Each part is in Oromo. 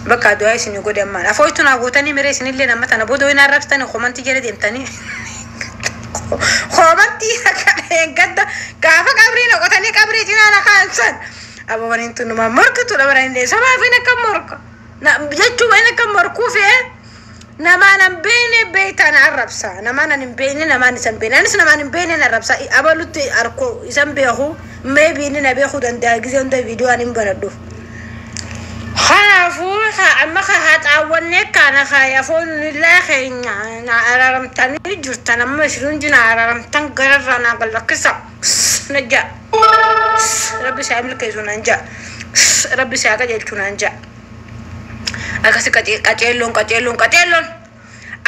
Bakka du'aa isin godhe ammaan. Afooytu naa gootanii miree isinillee nama tana booda wayinaa arrabsitanii komantii jala deemtanii. Komantii gadda gaafa qabrii noqotanii qabrii cinaa na kaansan. Aboo waniin tun numa morkitu dha bara hin sobaaf hin akka morka. Jechuun hin akka morkuu fe'ee namaan hin beekne beektaan arrabsa. Namaan hin beekne namaan isan beekne. Anis namaan hin beekne arrabsa. Abalutti arkoo isan beeku maybe inni na beekuu danda'a gisee hunda viidiyoo ani hin banadhuuf. Kanaafuu amma haxaawwannee kana afoonillee keenya na araramtanii jirtan amma isin hundi na araramtan gararraa na gallakkisa. Na ja'a. Rabbi isaa milkeessu naan ja'a. Rabbi isaa qajeelchu naan ja'a. Akkasi qaceelloon qaceelloon qaceelloon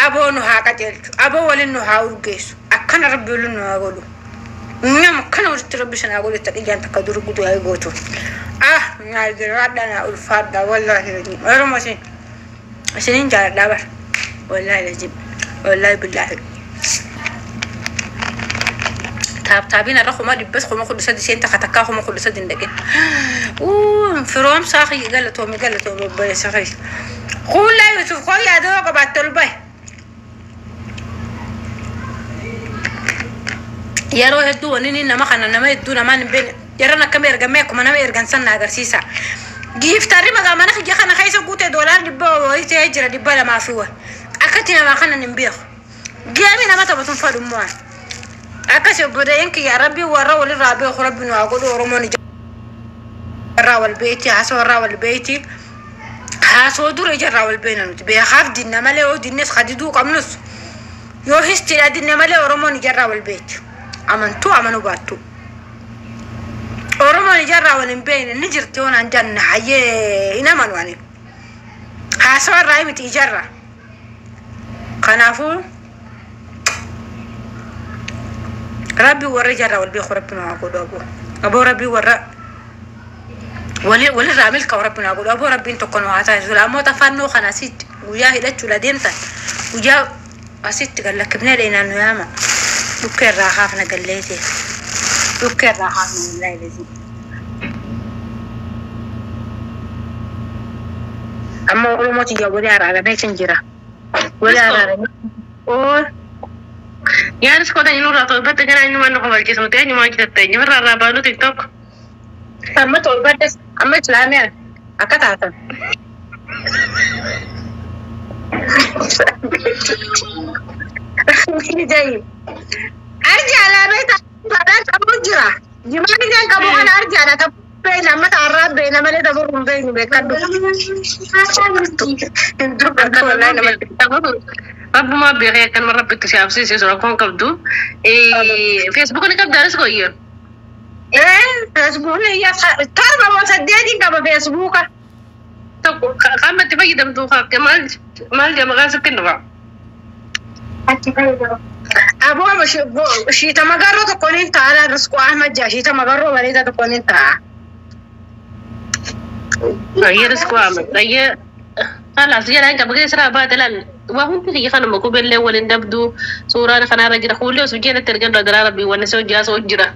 aboo nu haa qajeelchu aboo waliin nu haa urgeessu akkana rabbi waliin nu haa godhu. Nama akkana walitti rabbi sana haa godhu itti xiyyaan takka dur guutuu haa gootu. Ah naa jiraadha naa ulfaadha wallaahi Oromoo isin isiniin jaaladhaa bara wallaahi lajib wallaahi billaahi. Taaptaabiin irra 300,000 13,000 isheen takka takkaa 13,000 hin dhaqin. Firoomsaa kiyya galatoomi galatoomi obboleessa kiyya. Kuullaa Yusuf koo yaadoo qabaatte ol bahe. Yeroo hedduu wanni inni nama kana nama hedduu namaan hin beekne jarran akkam ergamee akkuma nama ergan san na agarsiisa. Giiftarri maqaa mana kiyya kana keessa guutee $100 wayii ta'ee jira 200 fi wayi. Akkatti namaa kanan hin beeku. Geemi nama taphatuun fadhummoo ani. Akkasi obboleeyyan kiyya rabbi warra walirraa beeku rabbi nu haa godhu Oromoon ijarraa wal beeyti haasoo irraa wal beeyti. Haasoo dura ijarraa wal beekna nuti beekaaf dinna malee yoo dinnes kadiduu qabnus yoo histiidha dinna malee Oromoon ijarraa wal beeyti. Amantuu amanuu baattuu. Oromoon ijarraa wal hin beekne ni jirti yoo naan janna hayyee hin amanu ani. Haasoo irraa miti ijarraa. Kanaafuu rabbi warra ijarraa wal beeku rabbi nu haa godhu aboo. Aboo rabbi warra walirraa milkaa'u rabbi nu haa godhu aboo rabbiin tokko nu haa taasisu. Laammoota fannoo kana asitti guyyaa hidhachuudha deemtan guyyaa asitti gallakkifnee dheenaan nu yaama. Dhukkee irraa haafna galleetee. Dhukkee irraa haafna wallaahi lazii. Amma Oromoo tiyya walii araaramee kan jira. Walii araaramee. Oo. Yaanis kota inni nurraa to'atte gara inni manni kofalchiisu nuti eenyumaa hojjetatte eenyu irraa irraa baanu TikTok. Amma to'adde amma Islaamiyaan akka taatan. Arjaadhaa beektaa qabu jira. Jimaa ijaan qabu kana arjaadha qabu beekna amma taarraa beekna malee dabaruu hin beeknu beekadhu. Hin dubbatu wallaahi namatti. Rabbumaa beekee akkanuma rabbitti si haabsiisu rakkoon qabdu. Feesbuuk ni qabda anis qoyyo. Feesbuukni torba moo saddeetiin qaba feesbuuka. Tokko qaama itti fayyadamtu maal maal jedhama maqaan sitti hin dhufa. Aboo shiita magarroo tokko ni ta'a Risqoo Ahmad jaa shiita magarroo bareedaa tokko ni ta'a. Ayyee Risqoo Ahmad ayyee kalaas jedhaan qaba keessa irraa baate laal waa hundi kiyya kanuma qubellee waliin dabdu suuraan kanarra jira kuullee osoo jeenatti ergan daraa rabbii wanni si hojjaa soo jira.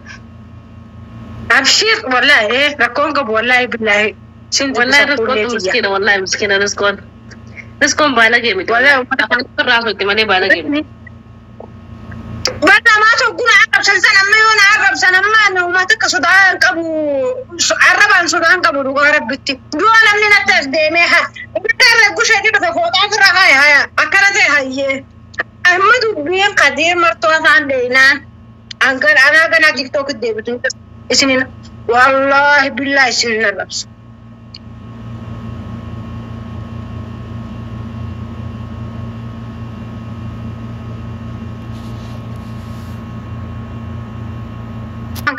Abshir wallaahi rakkoon qabu wallaahi billaahi. Wallaahi Risqoon miskiina wallaahi miskiina Risqoon. Risqoon baalagee miti. Wallaahi Afaan irraa sotti malee baalagee miti. Barra maa tokkuna arrabsan san amma yoo na arrabsan amma uummata akka sodaa hin qabu arrabaan sodaa hin qabu dhugaa rabbitti. Dura namni natti as deemee haa. Inni irra gusheetii dhufe fooxaa ofirra haaya haaya akkana ta'e hayyee. Amma dubbiin qadiir martoo afaan dheeyinaan anaa ganaa tiktook deebitu isinin wallaahi billaahi isinin arrabsu.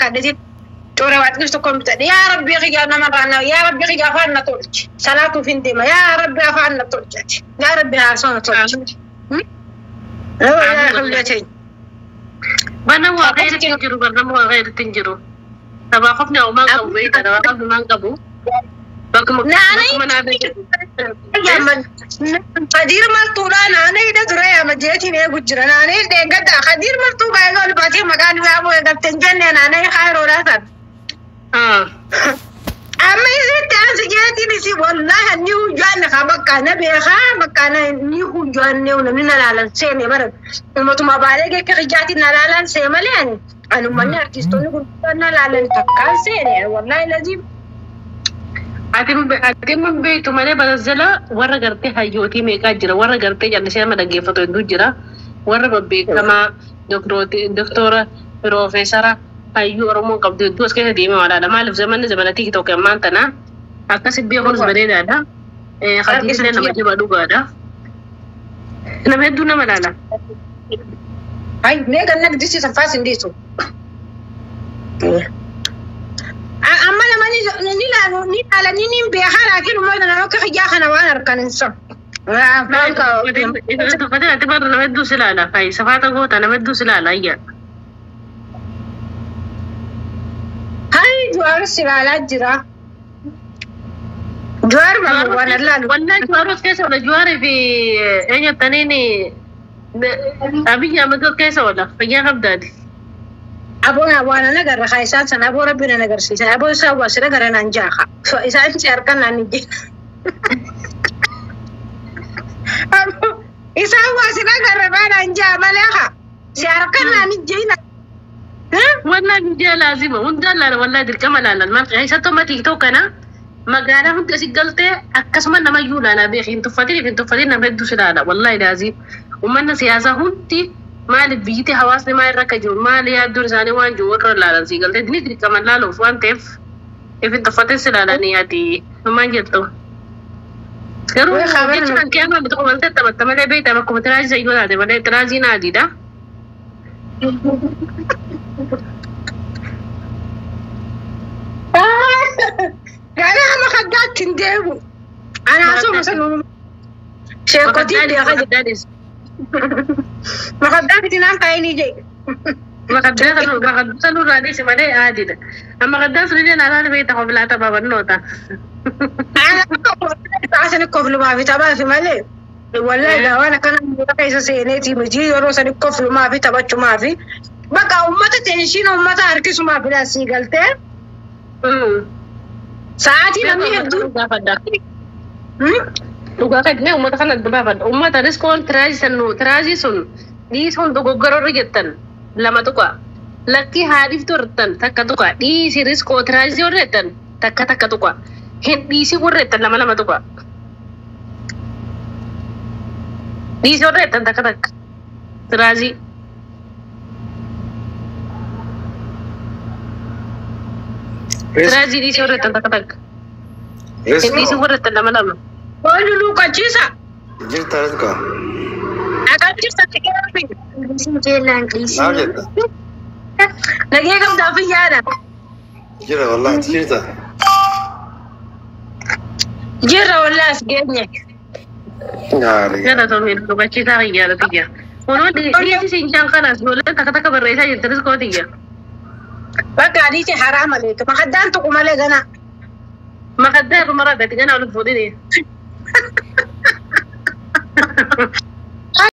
Kadhati toora waaqnis tokko bitadhe yaa rabbi kiyyaa namarraa na yaa rabbi kiyyaa afaan na tolchi salaatuuf hin deema yaa rabbi afaan na tolchi yaa rabbi haasoo na tolchi. Bana waa gayritti hin jiru barnama waa gayritti hin jiru. Sabaa qofni homaa qabu beekta sabaa qofni maan qabu. Bakkuma bakkuma naa beeku. Kadiir martuudha naannoo hidha ture yaama jeetiin eegu jira naannoo deeggadda kadiir martuu baay'ee ol baatee maqaan isaa bu'ee galteen jenne naannoo kaayiroodhaa san. Amma isitti ansi jeetiin isi wallahi ni hujjaanne haa bakka na beekaa bakka na ni hujjaanne namni na laalan seene bara uummatuma baalee geekka hijjaatiin na laalan see malee ani ani uummanni artistoonni gurguddaan na laalan takkaan seene wallahi lazim. Ati hin beektu malee balazzala warra gartee hayyootii meeqaa jira warra gartee jallisee nama dhaggeeffatu hedduu jira warra babbeekamaa doktora piroofeesara hayyuu Oromoon qabdu hedduu as keessa deemee walaala maaliif zamanni zamana TikTok ammaan tana akkasi beekuunis bareedaadha. Khadiisillee nama jabaa dhugaadha. Nama hedduu nama laala. Ay mee ganna guddisiisan faas hin dhiisu. Amma nama ni laalu ni laalanii ni beekaa laakiin uummata nama akka hijjaa kana waan harkan hin sobu. Tuffatee ati barra nama hedduu si laala. Safaata goota nama hedduu si laala ayya. Hai Jawaar si laalaa jira. Jawaar waan laalu. Wallahi Jawaar of keessa oola Jawaarii fi eenyuttaniin Abiyyi Ahmed of keessa oola fayyaa qabdaati. Aboon waan ana garra haa isaan sana aboo rabbi na agarsiisa aboo isaan waa sira gara naan jaaha isaan si harkan naan ni jira. Isaan waa sira gara naan jaa malee haa si harkan naan ni jira. Wallahi miidiyaa laazima hundaan laala wallahi dirqama laalan maal keessattuu amma TikTok kana magaalaa hundi asii galtee akkasuma namayyuu laalaa beeki hin tuffatin hin tuffatin nama hedduu si laala wallahi laazim uummanni siyaasaa hundi maaliif biyyatti hawaasni maal irra akka jiru maal yaadduun isaanii waan jiru warra laalan sii galtee ni dirqama laaluuf waan ta'eef if hin tuffatin si laalanii ati maal jettu. Garuu jechi kan kee amma tokko malee taphatta malee beektaa bakkuma tiraazii sayyoo taate malee tiraaziin adiidha. Gara amma kaddaatti hin deemu. Anaasuma sana sheekotiin beekaa jira. Makaddaa fitinaan kaa'inii jee. Makaddaa sanurraa dhiisi malee adiidha. Amma kaddaa sunillee naannoo beektaa kobilaa taphaa barnoota. Asani koflumaa fi taphaa fi malee. Wallahi waan akkana keessa seeneeti miti yeroo sani koflumaa fi taphachumaa fi bakka uummata teenshiin uummata harkisumaa fi sii galtee. Sa'aatii namni hedduun gaafadha. Dhugaa kan uummata kana gaafadha. Uummata riskoon tiraazii sun dhiisuun dogoggororri jettan lama tuqa. Lakkii haadhiif hortan takka tuqa. Dhiisi riskoo tiraazii warri jettan takka takka tuqa. Hin dhiisi warri jettan lama lama tuqa. Dhiisi warri jettan takka takka. Tiraazii. Tiraazii dhiisi warri jettan takka takka. Hin dhiisi warri jettan lama lama. Oolu luuqachiisa. Jirta riskoo. Akkan jirta siqeerri. Naaf jetta. Nagee gamtaa fi yaada. Jira wallahi jirta. Jirra wallahi as geenye. Gaarii. Jala tolmee luuqachiisaa xiyyaara xiyya. Kunoo dhiisi siinjaan kanas ijoolleen takka takka barreessaa jirti riskoo xiyya. Bakka adiiti haraa malee makaddaan tuqu malee gana. Makaddaa irra maraa gati gana ol fuudhini.